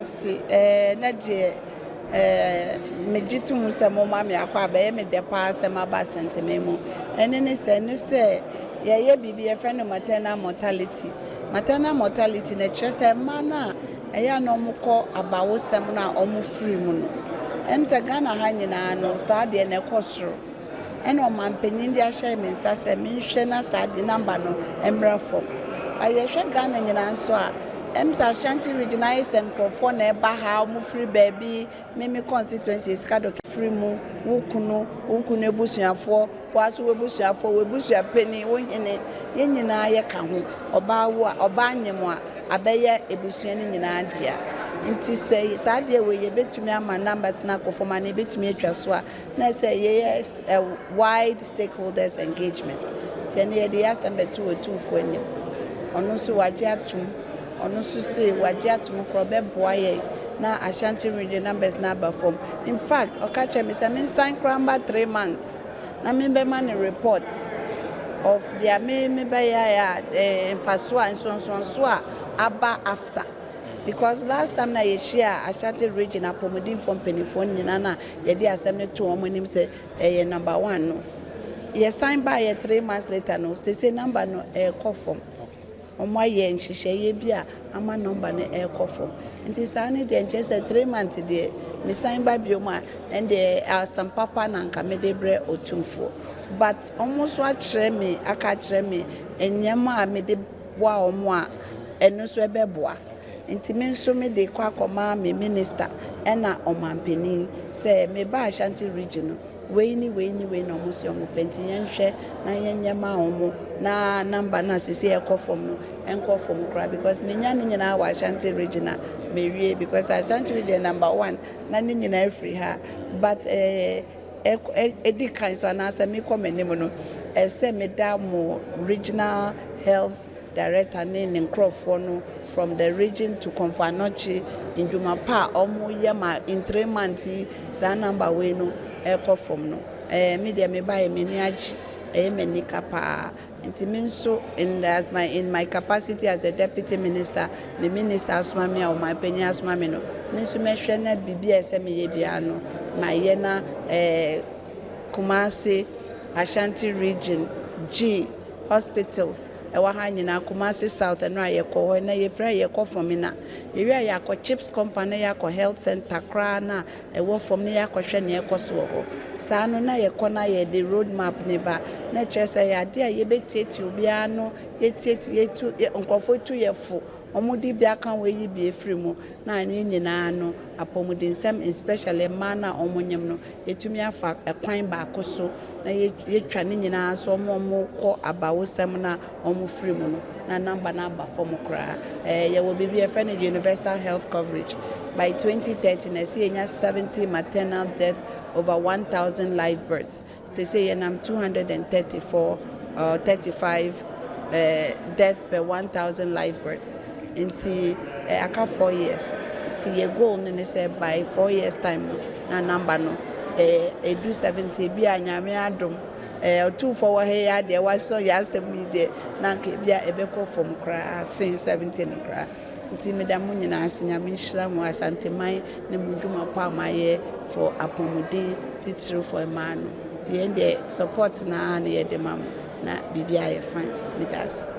Si na deɛ megye to mu sɛ moma me akɔ a bɛyɛ me dɛ paa sɛ maba Asanteman mu. Ɛne ne sɛ no sɛ yɛyɛ biribi yɛfrɛ no maternal mortality. Maternal mortality no kyerɛ sɛ mmaa no a ɛyɛ a na ɔmokɔ abawosɛm no a ɔmo firi mu no, sɛ Ghana ha nyinaa no, saa deɛ na ɛkɔ soro. Ɛna ɔmanpanyin de ahyɛ me nsa sɛ menhwɛ na saa de number no mmra fam. Yɛhwɛ Ghana nyinaa nso a, sɛ Ashanti Region ayɛ sɛ nkurɔfoɔ na ɛba ha, ɔmo firi baabi. Mimi constituency Essikado firi mu, wo kunu, wo kunu abusuafoɔ, waso w'abusuafoɔ, w'abusuapanin, wo hene, yɛn nyinaa yɛka ho. Ɔbaa wo a, ɔbaa nyem a, abɛyɛ ebusua no nyinaa dea. Nti sɛ saa deɛ wei yɛbɛtumi ama numbers no akɔ fam anaa yɛbɛtumi atwa so a, na sɛ yɛyɛ wide stakeholders engagement. Nti ɛno yɛde yɛ asɛm bɛto Otumfoɔ anim. Ɔno nso wagye atom. Ɔno nso se wagye atom korɔ, ɔbɛboa yɛn na Ashanti Region numbers no aba fam. In fact, ɔka kyerɛ me sɛ mensan koraa mba 3 months na membɛma no report of deɛ me bɛyɛ a mfaso a nsonsorɔnso a aba after, because last time na yɛhyia Ashanti Region apɔmuden mpanimfoɔ nyinaa na yɛde asɛm no to wɔn anim sɛ ɛyɛ number one no, yɛsan baa yɛ 3 months later no, sese number no ɛrekɔ fam. Wɔn ayɛ nhyehyɛeɛ bi a ama number no ɛrekɔ fam. Nti saa ne deɛ nkyɛn sɛ 3 months deɛ mesan ba bio mu a, ɛndeɛ asɛm papa na nka mede brɛ Otumfoɔ. But wɔn nso akyerɛ me, aka akyerɛ me nneɛma a mede boa wɔn a, ɛno nso ɛbɛboa. Nti me nso mede kɔ akɔma me minister ɛna ɔmanpanin sɛ meba Ashanti Region no, wei ne wei ne wei na ɔmo si ɔmo pɛ, nti yɛnhwɛ na yɛnyɛ ma ɔmo na number no a sisi ɛkɔ fam no ɛnkɔ fam koraa, because menya ne nyinaa wɔ Ashanti Region a, mewie, because Ashanti Region number one na ne nyinaa firi ha. But ɛdi kan so anaasɛ mekɔ m'anim no, ɛsɛ meda mo regional health director ne ne nkurɔfoɔ no from the region to Komfo Anokye, ndwuma pa a wɔyɛ ma in 3 months yi saa number wei no ɛkɔ fam no. Me deɛ, me ba yɛ m'ani agye, ɛyɛ m'ani ka paa. Nti me nso in my capacity as the deputy minister, me minister asoma me a, ɔman panyin asoma me no, me nso mɛhwɛ na biribi a ɛsɛ meyɛ biara no mayɛ na Kumasi, Ashanti Region G hospitals ɛwɔ ha nyinaa, Kumasi South ɛno a yɛkɔ hɔ na yɛfrɛ yɛkɔ fam na yɛwie a, yɛakɔ CHPS compound na yɛakɔ health center koraa na ɛwɔ fam na yɛakɔhwɛ nea ɛkɔ so wɔ hɔ. Saa no na yɛkɔ na yɛde road map ne ba na kyerɛ sɛ yɛ adeɛ a yɛbɛtietie obiara no, yɛtietie, yɛtu nkurɔfoɔ tu yɛ fo, wɔn de bi aka wɔn ayi bi efiri mu na ne nyinaa no apɔmudensɛm, especially mmaa no a wɔn nyam no, yɛtumi afa ɛkwan baako so na yɛtwa ne nyinaa so wɔn a wɔkɔ abawosɛm na wɔn firi mu no na number no aba fam koraa. Yɛwɔ biribi yɛfrɛ no universal health coverage. By 2030 na ɛsɛ yɛnya 70 maternal death over 1000 live births. Sese yɛnam 234 or 35 death per 1000 live birth. Nti aka 4 years. Nti yɛ goal no ne sɛ by 4 years time no na number no edu 70 bi a, Nyame adom, Ɔtumfoɔ wɔ ha yi adeɛ wasɔ yɛ asɛm yi deɛ, na nka ebi a ɛbɛkɔ fam koraa sen 70 no koraa. Nti meda mo nyinaa ase. Nyame nhyira mo, Asanteman ne mo dwuma pa a moayɛ for apɔmuden, titiri for mmaa no. Nti yɛn deɛ, support naa na yɛde ma mo na biribi ayɛ fine. Meda ase.